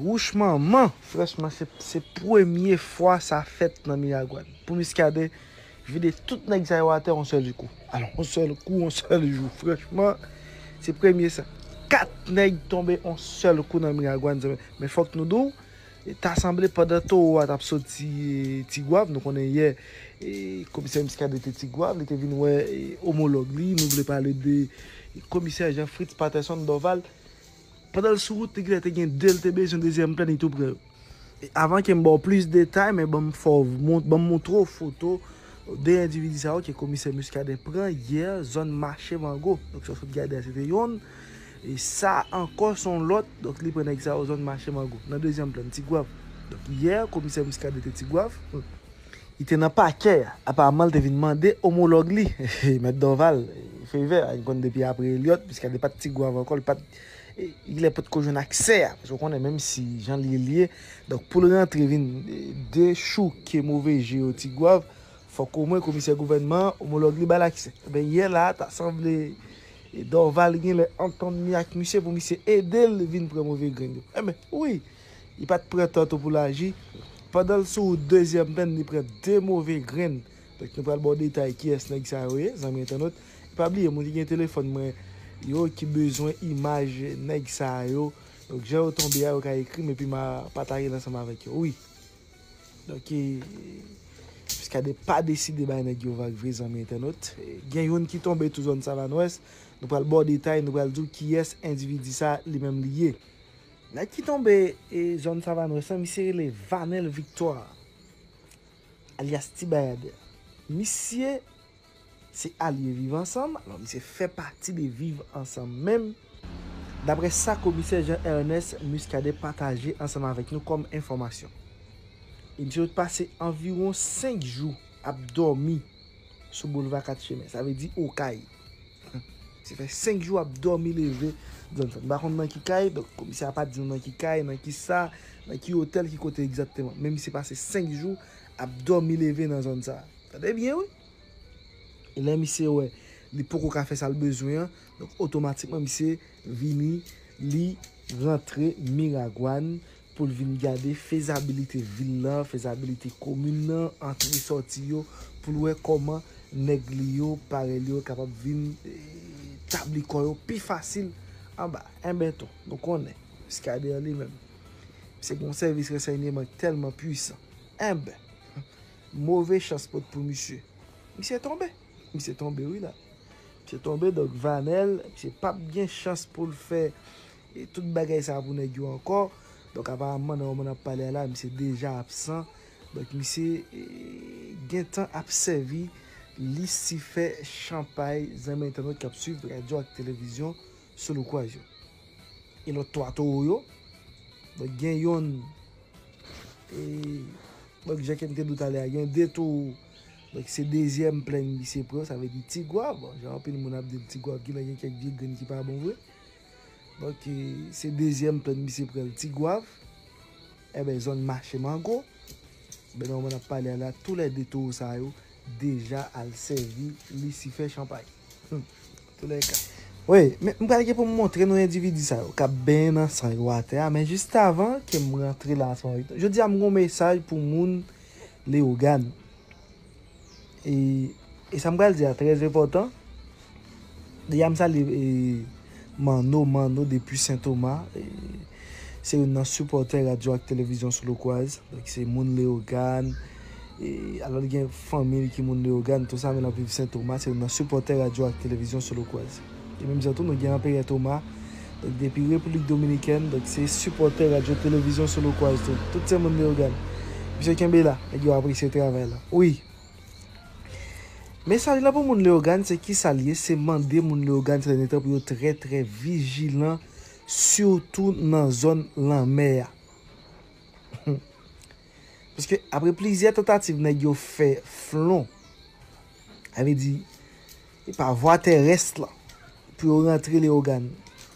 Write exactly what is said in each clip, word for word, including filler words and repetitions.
Wouch manman, franchman, se, se premye fwa sa fèt nan Miragwàn. Pou Muscadin vide tout nèg sa yo atè yon sèl kou. Alò, yon sèl kou, yon sèl jou. Franchman, se premye sa. Kat nèg tonbe yon sèl kou nan Miragwàn, zanmi. Men fòk nou di w, e ta sanble pandan Towo a t ap soti, e, Tigwav, nou konnen yè, e, komisè Muscadin te Tigwav, li te vin wè, e, omològ li, nou vle pale de, e, komisè Jean Fritz Patterson Dorval. Pandan l sou wout, li genlè te gen de, l te bezwen dezyèm plèn, li tou pran yo. E avan ke m ba w plis detay, men ban m fè w mont-, ban m montre w foto de endividi sa yo ke komisè Muscadin pran yè zòn mache mango. Donk, sa w sot gade a, se te yonn. E sa ankò, se yon lòt. Donk, li pran nèg sa yo zòn mache mango, nan dezyèm plèn, Tigwav. Donk, yè, komisè Muscadin te Tigwav. Li te nan pakè a. Aparaman, li te vin mande omològ li, Mèt Dorval, favè a. N konn depi apre Elliot, Muscadin pa t Tigwav ankò, li pa t, e, li potko jwenn aksè a. Paske w konnen, menm si jan l ye, l ye. Donk, pou l rantre vin, e, dechouke move je yo Tigwav, fòk omwen komisè gouvènman an, omològ li, ba l aksè. Ebyen, yè la, ta sanble, e, Dorval genlè antann li ak misye pou misye ede l vin pran move grenn yo. Ebyen, wi, li pa t pran tan tou pou l aji. Pandan l sou wout dezyèm plèn, li pran de move grenn. Donk, nou pral ba w detay kiyès nèg sa yo ye, zanmi entènot. E pa bliye, moun ki gen telefòn mwen yo, ki bezwen imaj nèg sa yo. Donk, jan yo tonbe a, yo ka ekri m epi m a pataje l ansanm avèk yo. Wi. Donk, e, Muscadin pa deside bay nèg yo vag vre, zanmi entènot. E, gen youn ki tonbe tou zòn Savann Wès. Nou pral ba w detay, nou pral di w kiyès endividi sa li menm li ye. Nèg ki tonbe, e, zòn Savann Wès lan, misye rele Vanel Victoire, alyas Ti Bayadè. Misye se alye Viv Ansanm, alò misye fè pati de Viv Ansanm menm. Daprè sa komisè Jean Ernest Muscadin pataje ansanm avèk nou kòm enfòmasyon. E misye sot pase anviwon senk jou ap dòmi sou boulva Kat Chemen, sa vle di Okay. Misye fè senk jou ap dòmi leve zòn sa. M pa konn nan ki kay, donk komisè a pa di nou nan ki kay, nan ki sa, nan ki otèl, ki kote egzakteman. Men misye pase senk jou ap dòmi leve nan zòn sa. Tande byen, wi. E lè misye wè li poko ka fè sa l bezwen an, donk otomatikman misye vini, li rantre Miragwàn pou l vin gade fezabilite vil lan, fezabilite komin nan, antre sòti yo, pou l wè kòman nèg li yo, parèy li yo kapab vin, e, tabli kò yo pi fasil anba. Enben tou, nou konnen, Muscadin an li menm, se yon sèvis ransèyman ki tèlman pwisan. Enben, move chans pot pou misye. Misye tonbe. Misye tonbe, wi, la. Misye tonbe, donk Vanel, misye p ap gen chans pou l fè, e, tout bagay sa pou nèg yo ankò. Donk, aparaman, nan moman n ap pale a la, misye deja absan. Donk, misye, e, gentan ap sèvi Lisifè Chanpay, zanmi entènot k ap swiv radyo ak televizyon sou Lokwaz yo. E lòt twa towo yo, donk, gen yonn, e, donk, jan ke m te di w talè a, gen de towo, donk, se dezyèm plèn misye pran, sa vle di Tigwav. Bon, jan anpil moun ap di l, Tigwav, genlè gen kèk vye grenn ki pa bon vre. Donk, e, se dezyèm plèn misye pran l, Tigwav. Enben, zòn mache mango. Enben, nan moman n ap pale a la, toulède towo sa yo deja al sèvi Lisifè Chanpay. Hmm. Toulèka. Wi, men m pral gen pou m montre nou endividi sa yo k ap benyen nan san yo atè a, men jis avan ke m rantre la ansanm avèk nou, jodi a m gen yon mesaj pou moun Leyogàn. E, e sa m pral di a trè enpòtan. Deja m salye, e, Manno, Manno depi Sen Toma. E, se youn nan sipòtè radyo ak televizyon sou Lokwaz. Donk, se moun Leyogàn. E, alò, li gen fanmi l ki moun Leyogàn, tou sa, men l ap viv Sen Toma. Se youn nan sipòtè radyo ak televizyon sou Lokwaz. E menm jan tou, nou gen Anperè Toma. Donk, depi Repiblik Dominikèn, donk, se sipòtè radyo televizyon sou Lokwaz tou. Tout se moun Leyogàn. Misye kenbe la, nèg yo apresye travay la. Wi. Mesaj la pou moun Leyogàn, se kisa l ye? Se mande moun Leyogàn, se dènye tan pou yo trè, trè vijilan, sitou nan zòn lanmè a. Paske apre plizyè tantativ nèg yo fè flon, sa vle di, e pa vwa terès lan, pou yo rantre Leyogàn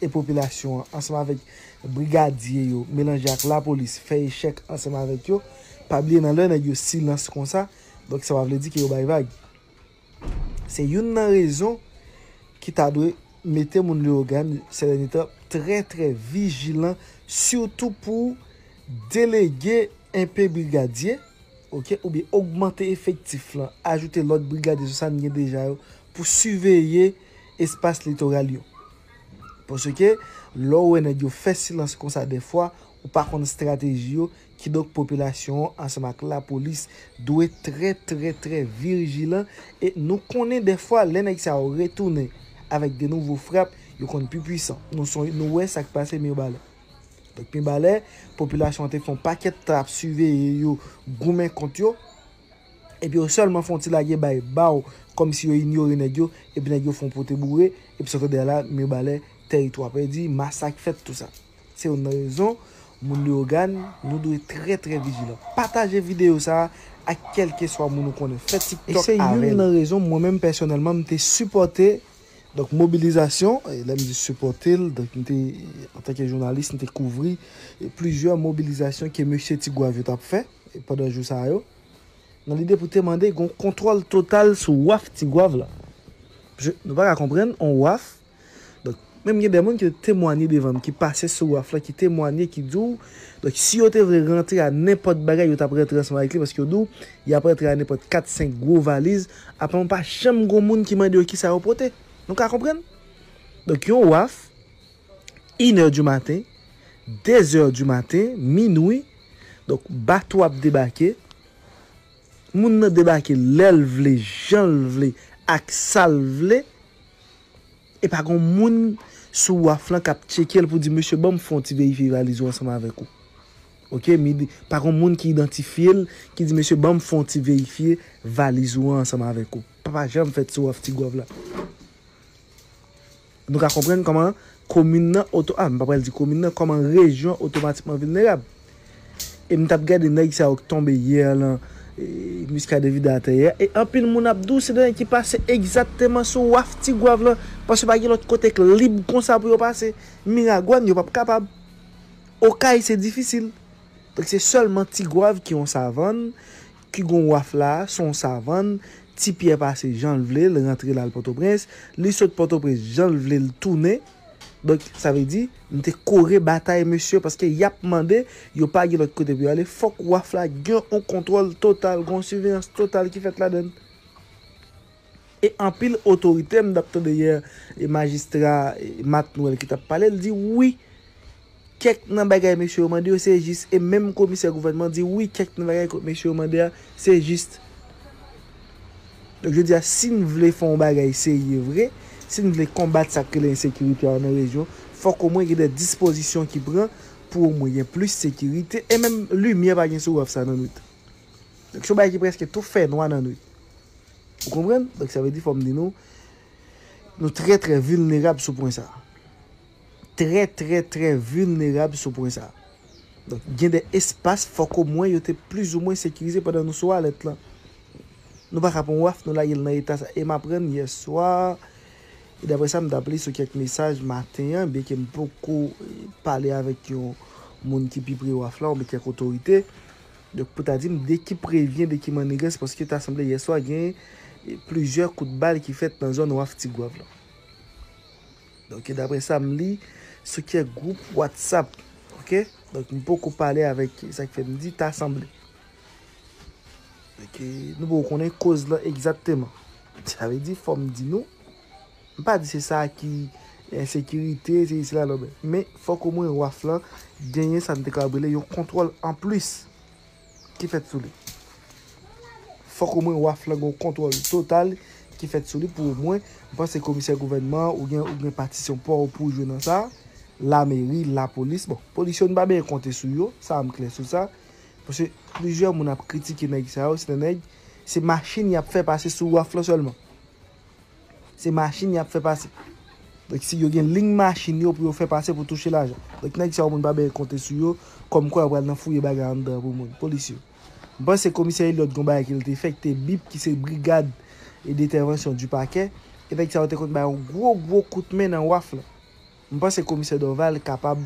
e popilasyon an, ansanm avèk brigadye yo, melanje ak lapolis, fè echèk ansanm avèk yo. Pa bliye, nan lè nèg yo silans konsa, donk sa pa vle di ke yo bay vag. Se youn nan rezon ki ta dwe mete moun Leyogàn, se dènye tan, trè, trè vijilan, sitou pou Delege enpe brigadye, oke, oubyen ogmante efektif lan, ajoute lòt brigadye sou sa n gen deja yo pou siveye espas litoral yo. Paske lè w wè nèg yo fè silans konsa dèfwa, ou pa konn estrateji yo, kidonk popilasyon an ansanm ak lapolis dwe trè, trè, trè vijilan. E nou konnen dèfwa, lè nèg sa yo retounen avèk de nouvo frap, yo konn pi pwisan. Nou, son, nou wè sa k pase Mibalè. Donk, Mibalè, popilasyon an te fè yon pakèt tan ap siveye yo, goumen kont yo. Epi yo sèlman fè yon ti lage bay ba w, kòmsi yo inyore nèg yo, epi nèg yo fè yon pote boure, epi sa w tande a la, Mibalè, tèritwa pèdi, masak fèt, tou sa. Se youn nan rezon, moun Leyogàn, nou dwe trè, trè vijilan. Pataje videyo sa a ak kèlkeswa moun ou konnen. Fè TikTok avè l. E se youn nan rezon, mwen menm pèsonèlman, m te sipòte, donk, mobilizasyon, e lè m di sipòte l, donk, m te, antanke jounalis, m te kouvri, e plizyè mobilizasyon ke mesye Tigwav yo t ap fè, e pandan jou sa yo, nan lide pou te mande gen yon kontwòl total sou waf Tigwav la. Paske nou pa ka konprann, yon waf, donk, menm gen de moun ki te temwanye devan m, ki pase sou waf la, ki temwanye, ki di w, donk, si yo te vle rantre a nenpòt bagay, yo t ap rantre ansanm avèk li, paske yo di w, y ap rantre a nenpòt kat, senk gwo valiz, apa m pa janm gon moun ki mande yo kisa yo pote. Nou ka konprann? Donk, yon waf, inè di maten, dezè di maten, minwi, donk, bato ap debake, moun nan debake lè l vle, jan l vle, ak sa l vle, e pa gon moun sou waf lan k ap tcheke l pou di, "Mesye, ban m fè yon ti verifye valiz ou ansanm avèk ou." Oke, mi di, pa gon moun ki idantifye l, ki di, "Mesye, ban m fè yon ti verifye valiz ou an ansanm avèk ou." Pa, pa janm fèt sou waf Tigwav la. Nou ka konprann kòman komin nan oto-, a, m pa pral di komin nan, kòman rejyon otomatikman vilnerab. E m t ap gade nèg sa yo k tonbe yè lan, e, Muscadin vide atè yè. E anpil moun ap di w se de nèg ki pase egzakteman sou waf Tigwav lan, paske pa gen lòt kote k lib konsa pou yo pase. Miragwàn, yo p ap kapab. Okay, se difisil. Donk, se sèlman Tigwav ki yon savann, ki gon waf la, se yon savann, Ti Pyè pase jan l vle, l rantre l al Pòtoprens, li sot Pòtoprens jan l vle, l tounen. Donk, sa vle di, m te kore batay mesye, paske y ap mande, yo pa gen lòt kote pou y ale, fòk waf la gen yon kontwòl total, gen yon siveyans total ki fèt ladan l. E anpil otorite, m t ap tande yè, e majistra, e Mat Nwèl ki t ap pale, l di wi, kèk nan bagay mesye yo mande yo se jis, e menm komisè gouvènman di wi, kèk nan bagay ko-, mesye yo mande a se jis. Donk, jodi a, si n vle fè yon bagay serye vre, si n vle konbat sa k rele ensekirite a nan rejyon, fòk omwen gen de dispozisyon ki pran pou omwen gen plis sekirite, e menm limyè pa gen sou waf sa nan nwit. Donk, se yon bagay ki prèske tou fè nwa nan nwit. Ou konprann? Donk, sa vle di, fò m di nou, nou trè, trè vilnerab sou pwen sa. Trè, trè, trè vilnerab sou pwen sa. Donk, gen de espas, fòk omwen yo te plizoumwen sekirize pandan nou sou alèt lan. Nou pa ka pran waf, nou lage l nan eta sa. E m aprann yè swa, e daprè sa m t ap li sou kèk mesaj maten an, byenke m poko, e, pale avèk yon moun ki pi pre waf la, oubyen kèk otorite, donk, pou ta di m de ki prevyen, de ki mannigans, paske ta sanble yè swa gen, e, plizyè kout bal ki fèt nan zòn waf Tigwav lan. Donk, daprè sa m li sou kèk gwoup WhatsApp, oke? Donk, m poko pale avèk sa k fè m di ta sanble. Donk, nou poko konnen koz lan egzakteman. Sa vle di, fò m di nou, m pa di se sa ki ensekirite, se isi la lòbè. Men, fòk omwen waf lan genyen sa n te kapab rele yon kontwòl anplis ki fèt sou li. Fòk omwen waf lan gen yon kontwòl total ki fèt sou li pou omwen, m panse komisè gouvènman an, ou gen, ou gen patisyon pa w pou w jwe nan sa, lameri, lapolis. Bon, polis yo, nou pa byen konte sou yo, sa a m klè sou sa. Paske plizyè moun ap kritike nèg sa yo, se nèg, se machin y ap fè pase sou waf lan sèlman. Se machin y ap fè pase. Donk, si yo gen liy machin yo pou yo fè pase pou touche lajan. Donk, nèg sa yo, moun pa byen konte sou yo, kòmkwa yo pral nan fouye bagay anndan pou moun, polis yo. M panse komisè Elliot gon bagay ke l te fè, ki te bip, ki se brigad e d'entèvansyon di pakè. E nèg sa yo te konn bay yon gwo, gwo kout men nan waf lan. M panse komisè Dorval kapab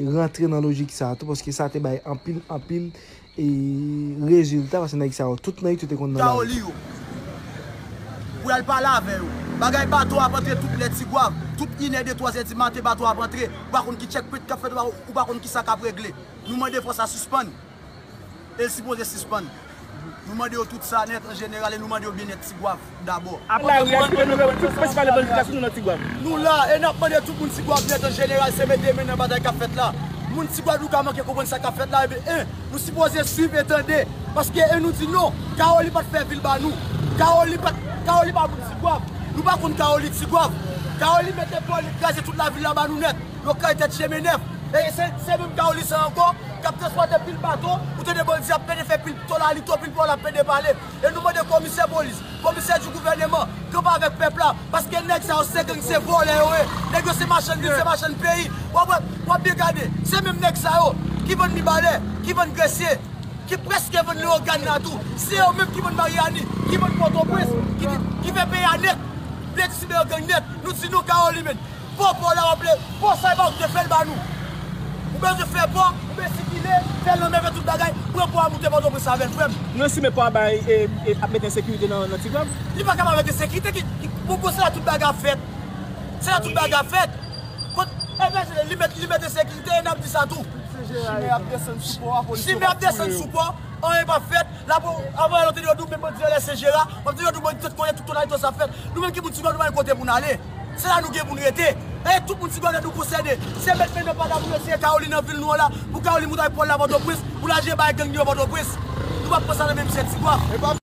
rantre nan lojik sa a tou, paske sa te bay anpil, anpil, e, rezilta, paske nèg sa yo, tout nan yo te konn nan lari. Taoli yo. Pou y al pale avè yo. Bagay bato ap antre tout lè Tigwav. Tout inè, de, twazè di maten, bato ap antre. Ou pa konn ki checkpoint k ap fèt, ou pa, ou pa konn ki sa k ap regle. Nou mande fòs la sispann. E l sipoze sispann. Nou mande yo tout sa nèt an jeneral e nou mande yo byennèt Tigwav dabò. Apa lari a kite nou, tout prensipal revandikasyon nou nan Tigwav. Nou la e n ap mande tout moun Tigwav nèt an jeneral se mete men nan batay k ap fèt la. Moun Tigwav nou ka manke konprann sa k ap fèt la, ebyen, en, nou sipoze swiv e tande. Paske, en, nou di non, Kawoli pa t fè vil ba nou. Kawoli pa t, Kawoli pa moun Tigwav. Nou pa konn Kawoli Tigwav. Kawoli mete pon li kraze tout lavil la ba nou nèt. Yo kraze tèt Jemenèf. E se, se menm Kawoli sa ankò k ap transpòte pil bato, ou tande bandi ap pede fè pil tolalito, pil pawòl ap pede pale. E nou mande komisè polis, komisè di gouvèneman, kanpe avèk pèp la, paske nèg sa yo se gang, se vòlè yo ye. Nèg yo se machann vil, se machann peyi. W ap wè, w ap byen gade, se menm nèg sa yo ki vann Mibalè, ki vann Gresye, ki prèske vann Leyogàn la tou. Se yo menm ki vann Maryani, ki vann Pòtoprens, ki, ki, ki fè peyi a nèt. Vle di simen yo gang nèt. Nou di nou Kawoli menm. Pò, pò la w ap le, pò sa e pa ou ki te fè l ba nou. Ou bezwen fè pò, ou bezwen sikile, fè lanmè, fè tout bagay, pran pò a moute Pòtoprens avè l, frè m. Nou estime pò a bay e, e ap mete ensekirite nan, nan Tigwav? Li pa kapab mete ensekirite, ki, ki, bon, bon, se la tout bagay ap fèt. Se la tout bagay ap fèt. Kot, e, men, li met, li met ensekirite, e n ap di sa tou. Chimè ap desann sou pò a, polis yo pa touye yo. Chimè ap desann sou pò, anyen p ap fèt. La pou, avan yè, w ap tande yo di w, men bandi anlè Sen Jera, w ap tande yo di w bandi tèt konyen, tout tonalite sa fèt. Nou menm ki moun Tigwav, nou pa gen kote pou n ale. Se la nou gen pou n rete. E tout moun Tigwav nèt nou konsène. Se met men nan pala pou yo eseye Kawoli nan vil nou an la, pou Kawoli moute avèk pò l la Pòtoprens, pou l al jere bay gang li yo Pòtoprens. Nou p ap pran sa nan men misye Tigwav.